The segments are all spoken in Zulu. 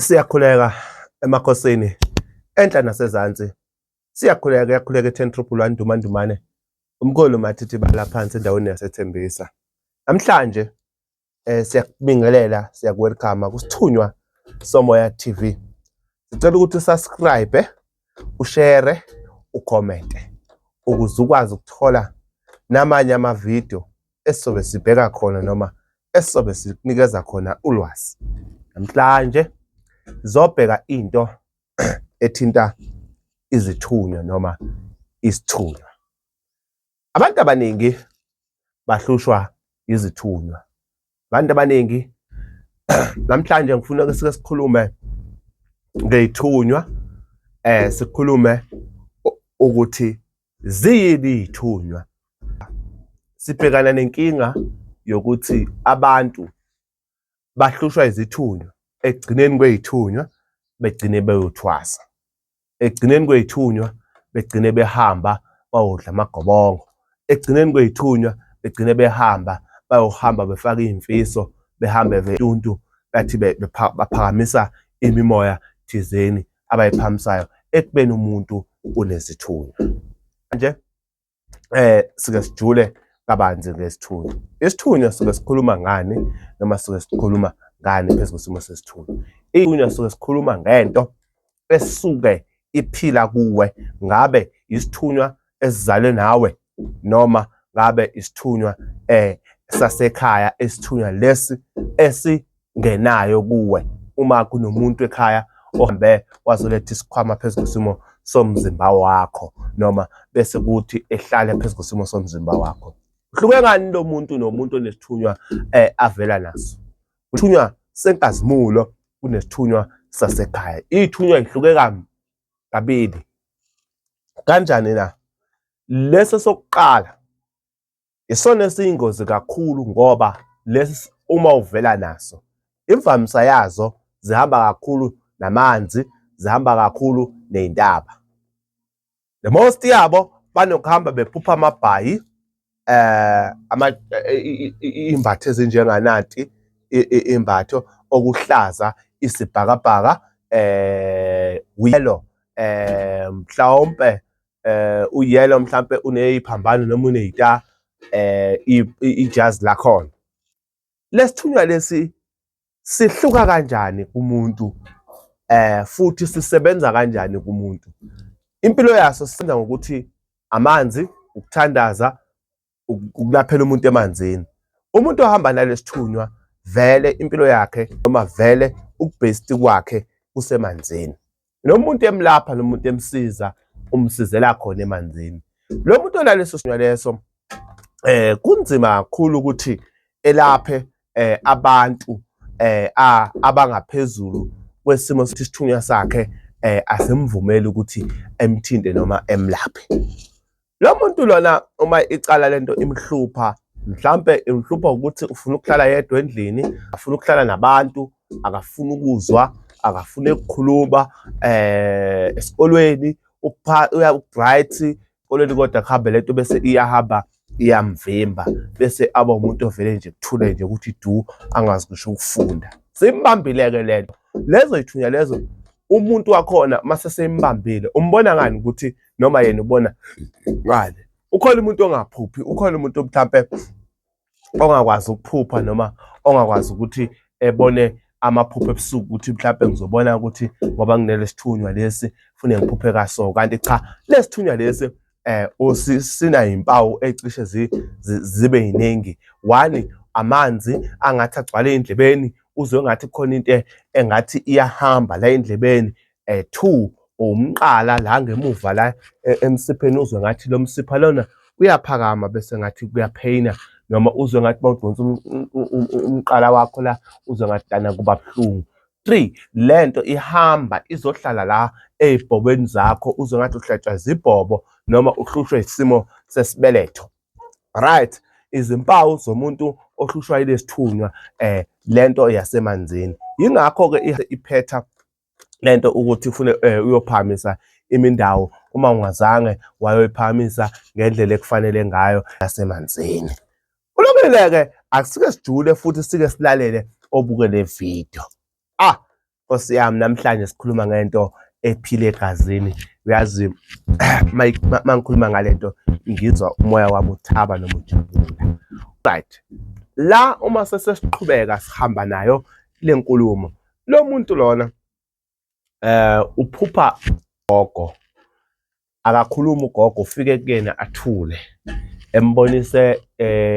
Siyakhuleka emakhosini enhla nasezansi. Siyakhuleka kuyakhuleka e-10 triple 1 Ndumandumane. Umkhulu Mathithi bala phansi endaweni yaseThembisa. Namhlanje siyakubingelela, siyakuwelcome kusithunywa Somoya TV. Sicela ukuthi usubscribe, ushare, ucommente ukuze ukwazi ukuthola namanye amavidiyo esizobe sibheka khona noma esizobe sikunikeza khona ulwazi. Namhlanje zobheka into ethinta izithunywa noma isithunywa. Abantu abaningi bahlushwa izithunywa. Abantu abaningi namhlanje ngifuna ke sike sikhulume ngeyithunywa sikhulume ukuthi ziyini iy'thunywa. Sibhekana nenkinga yokuthi abantu bahlushwa izithunywa, ekugcineni kwey'thunywa begcine beyothwasa. Ekugcineni kwey'thunywa begcine behamba bayodla amagobongo. Ekugcineni kwey'thunywa begcine behamba bayohamba befaka iy'mfiso, behambe betuntu bathi baphakamisa imimoya thizeni abayiphamisayo ekubeni umuntu unezithunywa. Manje sike sijule kabanzi ngesithunywa. Isithunywa suke sikhuluma ngani noma suke sikhuluma ngani phezu kwesimo sesithunywa? Isithunywa suke sikhuluma ngento esuke iphila kuwe, ngabe isithunywa esizalwe nawe noma ngabe isithunywa sasekhaya, isithunywa lesi esingenayo kuwe. Uma kunomuntu ekhaya ohambe wazoletha isikhwama phezu kwesimo somzimba wakho noma bese kuthi ehlale phezu kwesimo somzimba wakho, uhluke ngani lo muntu nomuntu onesithunywa avela naso? Isithunywa senkazimulo kunesithunywa sasekhaya. Iy'thunywa ihluke kabili. Kanjani na? Leso sokuqala isona esiyingozi kakhulu ngoba lesi uma uvela naso, imvamisa yazo zihamba kakhulu namanzi, zihamba kakhulu ney'ntaba. The most yabo banokuhamba bephupha amabhayi, ama iy'mbatho ezinjengananti, iy'mbatho okuhlaza isibhakabhaka, yellow, mhlawumpe uyellow, mhlampe uney'phambano noma uney'ta, ijazi lakhona. Lesithunywa lesi sihluka kanjani kumuntu futhi sisebenza kanjani kumuntu? Impilo yaso sisebenza ngokuthi amanzi, ukuthandaza, ukulaphela umuntu emanzini. Umuntu ohamba nalesithunywa vele impilo yakhe noma vele ukubhesti kwakhe kusemanzini. Lo muntu emlapha, lo muntu emsiza, umsizela khona emanzini. Lo muntu onaleso sithunywa leso kunzima kakhulu ukuthi elaphe abantu abangaphezulu kwesimo sokuthi isithunywa sakhe asimvumeli ukuthi emthinte noma emlaphe. Lo muntu lona uma icala lento imhlupha, mhlampe imhlupha ukuthi ufuna ukuhlala yedwa endlini, afuna ukuhlala nabantu, akafuni ukuzwa, akafuni ukukhuluma esikolweni, uya bright esikolweni kodwa kuhambe lento bese iyahamba iyamvimba, bese aba umuntu ovele nje kuthule nje ukuthi du, angazi ngisho ukufunda. Simbambile-ke lento. Lezo yithunya lezo umuntu wakhona mase sembambile, umbona ngani ukuthi noma yena ubona ngani? Ukhona umuntu ongaphuphi, ukhona umuntu mhlampe ongakwazi ukuphupha noma ongakwazi ukuthi ebone amaphupho ebusuku ukuthi mhlampe ngizobona ukuthi ngoba nginelesithunywa lesi fune ngiphuphe kaso, kanti cha, lesithunywa lesi sina impawu ecishe zibe yiningi. One, amanzi angathi agcwale ey'ndlebeni, uzwe ngathi khona into engathi iyahamba la endlebeni. Two, umqala la ngemuva la emsipheni, uzwe ngathi lo msipha lona uyaphakama bese ngathi kuyapheyina, noma uzwe ngathi mawudonsa umqala wakho la uzwe ngathi lana kuba buhlungu. 3, lento ihamba izohlala la ey'bhobeni zakho, uzwe ngathi uhlatshwa zibhobo noma uhlushwe isimo sesibeletho. Right, izimpawu zomuntu ohlushwa yilesithunywa lento yasemanzini. Yingakho-ke iphetha lento ukuthi ufune uyophakamisa imindawo uma ungazange wayoyiphakamisa ngendlela ekufanele ngayo yasemanzini. Kulungile-ke, akusike sijule futhi sike silalele obuke le video. Nkosi yami, namhlanje sikhuluma ngento ephila egazini. Uyazi uma ngikhuluma ngale nto ngizwa umoya wami uthaba noma ujabula. Right, la uma sesesiqhubeka sihamba nayo le nkulumo, lo muntu lona uphupha gogo, akakhulumi ugogo, ufike kuyena athule, embonise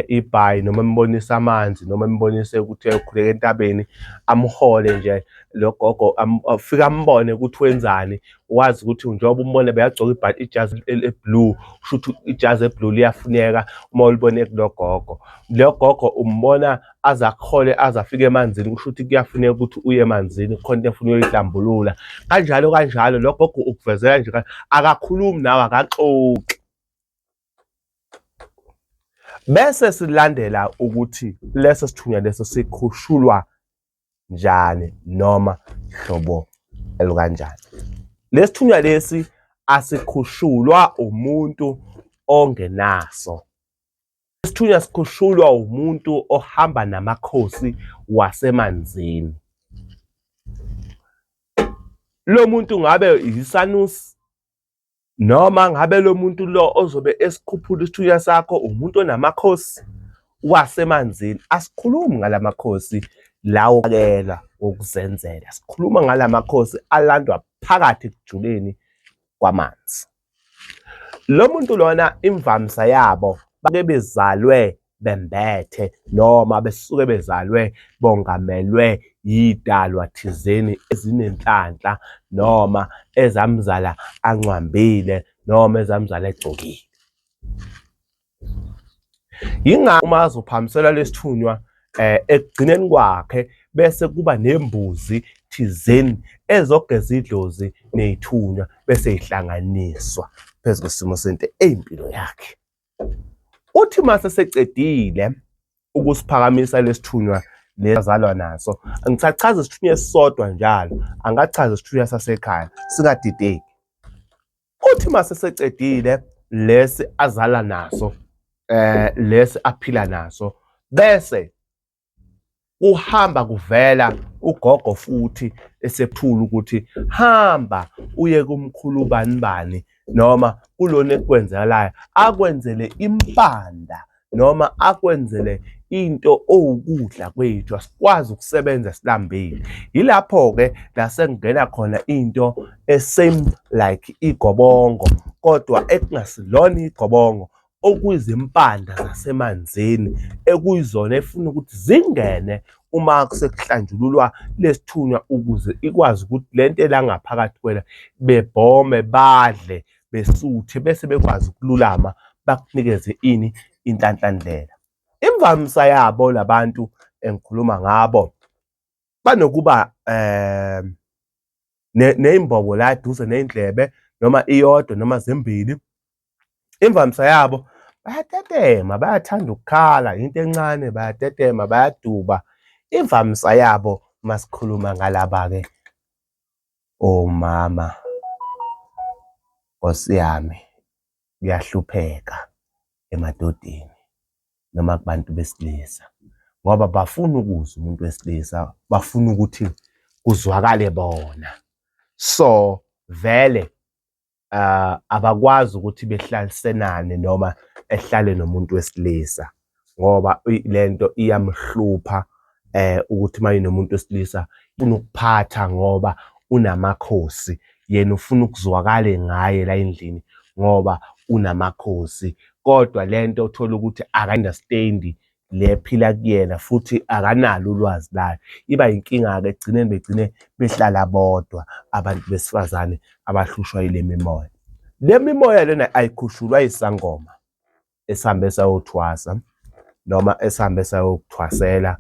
ibhayi noma embonise amanzi noma embonise ukuthi uyokhuleka entabeni, amhole nje lo gogo, afike ambone ukuthi wenzani. Wazi ukuthi njengoba umbone bekagcoke ibhayi, ijazi e-blue, kusho ukuthi ijazi e-blue liyafuneka uma ulibone kulo gogo. Lo gogo umbona aze akuhole aze afike emanzini, kusho ukuthi kuyafuneka ukuthi uye emanzini, kukhona into efuna uyoyihlambulula. Kanjalo kanjalo, lo gogo ukuvezela nje, akakhulumi nawe, akaxoxi. Bese silandela ukuthi leso sithunywa leso sikhushulwa njani noma hlobo elukanjani. Lesithunywa lesi asikhushulwa umuntu ongenaso. Isithunywa sikhushulwa umuntu ohamba namakhosi wasemanzini. Lo muntu ngabe yisanusi noma ngabe lo muntu lo ozobe esikhuphula isithunywa sakho umuntu onamakhosi wasemanzini. Asikhulumi ngalamakhosi lawo akela wokuzenzela, sikhuluma ngalamakhosi alandwa phakathi ekujuleni kwamanzi. Lo muntu lona imvamisa yabo bake bezalwe bembethe noma besuke bezalwe bongamelwe yidalwa thizeni ezinenhlanhla noma ezamzala ancwambile noma ezamzala egcokile. Yingakho uma azophamiselwa lesithunywa ekugcineni kwakhe bese kuba nembuzi thizeni ezogeza idlozi ney'thunywa bese ihlanganiswa phezu kwesimo sento eyimpilo yakhe. Uthi uma sesecedile ukusiphakamisa lesithunywa lezalwa naso, ngisachaza isithunywa esisodwa njalo, angachaza isithunywa sasekhaya singadideki. Uthi uma sesecedile lesi azala naso lesi aphila naso, bese kuhamba kuvela ugogo futhi esephula ukuthi hamba uye kumkhulu bani bani noma kulona ekwenzekalayo akwenzele impanda noma akwenzele into owukudla kwethu, asikwazi ukusebenza silambile. Yilapho-ke la sekungena khona into e-same like igobongo kodwa ekungasilona igobongo, okuyizimpanda zasemanzini ekuyizona efuna ukuthi zingene uma sekuhlanjululwa lesithunywa ukuze ikwazi ukuthi le nto ela ngaphakathi kwena bebhome badle besuthe bese bekwazi ukululama bakunikeze ini inhlanhlandlela. Imvamisa yabo labantu engikhuluma ngabo banokuba ney'mbobo la eduze ney'ndlebe noma iyodwa noma zimbili. Imvamisa yabo bayatetema, bayathanda ukukhala, into encane bayatetema, bayaduba. Imvamisa yabo masikhuluma ngalaba-ke omama, Nkosi yami, kuyahlupheka emadodeni noma kubantu besilisa ngoba bafuna ukuzwa umuntu wesilisa, bafuna ukuthi kuzwakale bona. So vele abakwazi ukuthi behlalisenane noma ehlale nomuntu wesilisa ngoba lento iyamhlupha ukuthi uma enomuntu wesilisa ufuna ukuphatha ngoba unamakhosi, yena ufuna ukuzwakale ngaye la endlini ngoba unamakhosi. Kodwa lento uthola ukuthi aka-understand-i le ephila kuyena futhi akanalo ulwazi layo. Iba yinkinga-ke ekugcineni begcine behlala bodwa abantu besifazane abahlushwa yile mimoya. Le mimoya lena ayikhushulwa yisangoma esihambe sayothwasa noma esihambe sayokuthwasela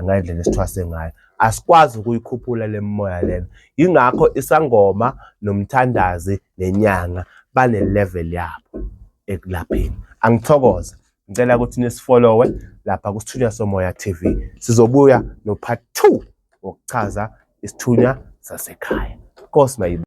ngendlela esithwase ngayo. Asikwazi ukuyikhuphula le mimoya lena. Yingakho isangoma nomthandazi nenyanga bane-level yabo ekulapheni. Angithokoze. Ngicela ukuthi nisifollowe lapha kuSithunywa Somoya TV. Sizobuya no part 2 wokuchaza isithunywa sasekhaya. Nkosi mayibe.